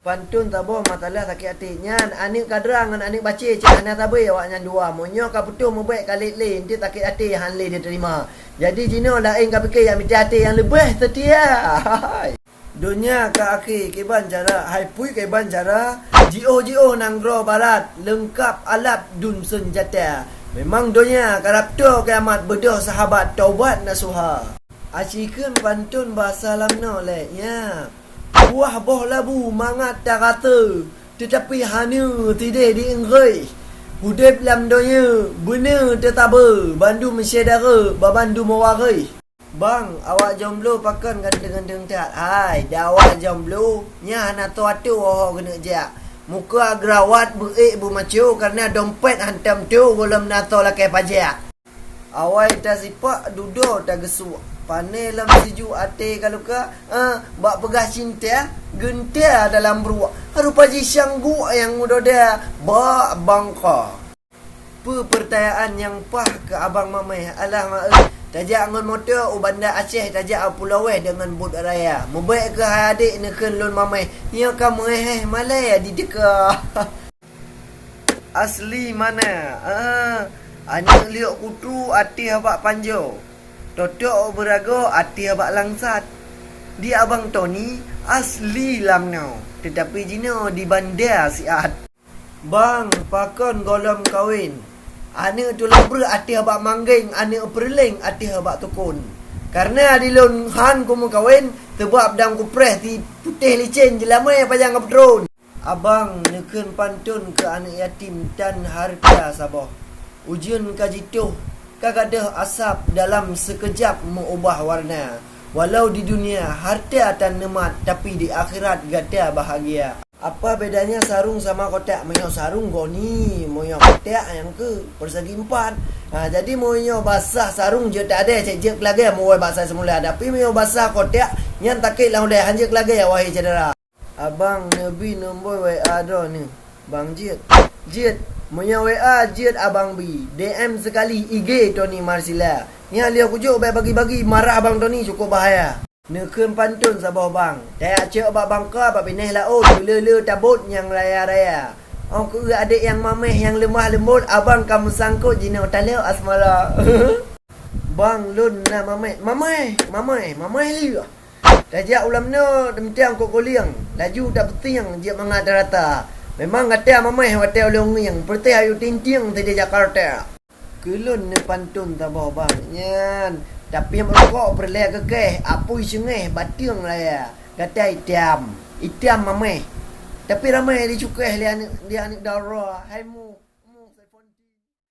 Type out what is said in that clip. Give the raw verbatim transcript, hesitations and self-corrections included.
Pantôn saboh masalah sakét até. Nyan, aneuk kadra ngon aneuk bacé cit hana sabe awaknyan dua. Meunyoe ka putôh mubèk ka lét lé, enteuk sakét até han lé jiterima. Jadi jinoe laén ka pike jak mita até nyang leubeh seutia. Donya ka akhé kiban cara, hai pui kiban cara, jiôh-jiôh nanggroe barat, leungkap alat dum seunjata. Memang donya karab toe kiamat, beudôh sahabat taubat nasuha. Aci kheun pantôn basa lam noe lé, nya. Buah boh labu mangat tarasa, teutapi hana sideh di inggréh. Udeb lam donya beuna teusabe, bandum syedara, babandum waréh. Bang, awak jomblo pakon ganteng-ganteng that? Hai, da awak jomblo, nya hana toe ateueh ho keuneuk jak. Muka geurawat beuék beumaco kareuna dompet hantom toe gohlom na soe lakée pajak. Awai tasipak dudoe tageusuk, pané lam siju até ka luka, eh, bak peugah cinta, geunta dalam bruek, rupa jih syangguk nyang meudoda bak bangka. Peue peurtanyaan nyang paih keu abang maméh, alah ma-, eh, tajak ngon moto u Banda Aceh, tajak u Pulo Weh deungon buet raya. Mubèk keuh hai adék neukheun lôn maméh, nyoe ka meuhéh malèe di teuka. Asli mana? Ah, aneuk liok kutu ateueh bak panjo. Totok beuragoe ateueh bak langsat. Di Abang Tony asli lam noe, teutapi jinoe di Banda siat. Bang, pakon gohlom kawen? Aneuk tuleueng breueh ateueh bak manggeng, aneuk peureuleng ateueh bak tukon. Kareuna di lôn han kumeukawen, seubab dam kupreh si putéh licén jeulamé pajang ka peutron. Abang neukheun pantôn keu aneuk yatim tan hareuta saboh. Ujeuen ka jitoh, ka gadôh asab dalam seukeujab meuubah warna. Walau di dunia hareuta tan neumat, tapi di akhirat gata bahagia. Apa bedanya sarung sama kotak? Meunyoe sarung goni, meunyoe kotak nyang keu persegi empat. Ha, jadi meunyoe basah sarung jeuet tak ada, cek jeuet lagée meuwai basah semula. Tapi meunyoe basah kotak, nyan takét lam udée, hanjeuet lagée, wahai syedara. Abang neubi nombor W A droeneuh, Bang, jeuet. Jeuet. Meunyoe W A jeuet Abang bi, D M sekali I G Tony Marsila. Nyan lheueh kujok bèk bagi-bagi, marah Bang Tony cukup bahaya. Neukheun pantôn saboh bang, tajak cok bak bangka bak binéh laôt, le-le tabot nyang raya-raya. Ôh keu adék nyang maméh nyang leumah leumbot, abang ka meusangkot jinoe talo asmara. Bang, lôn na maméh. Maméh, maméh, maméh lé. Tajak u Lamno, teumtiang kok golieng, laju tapeusieng jeuet mangat rata. Memang gata maméh watée ulôn ngieng, peureuteh ayue tintieng sideh Jakarta. Keu lôn neupantôn saboh bang nyan, tapi meurukok peureulée keu keh, apui seungéh, bateueng raya. Gata itam, itam maméh. Tapi ramé jicukéh lé aneuk, lé aneuk dara, hai mu.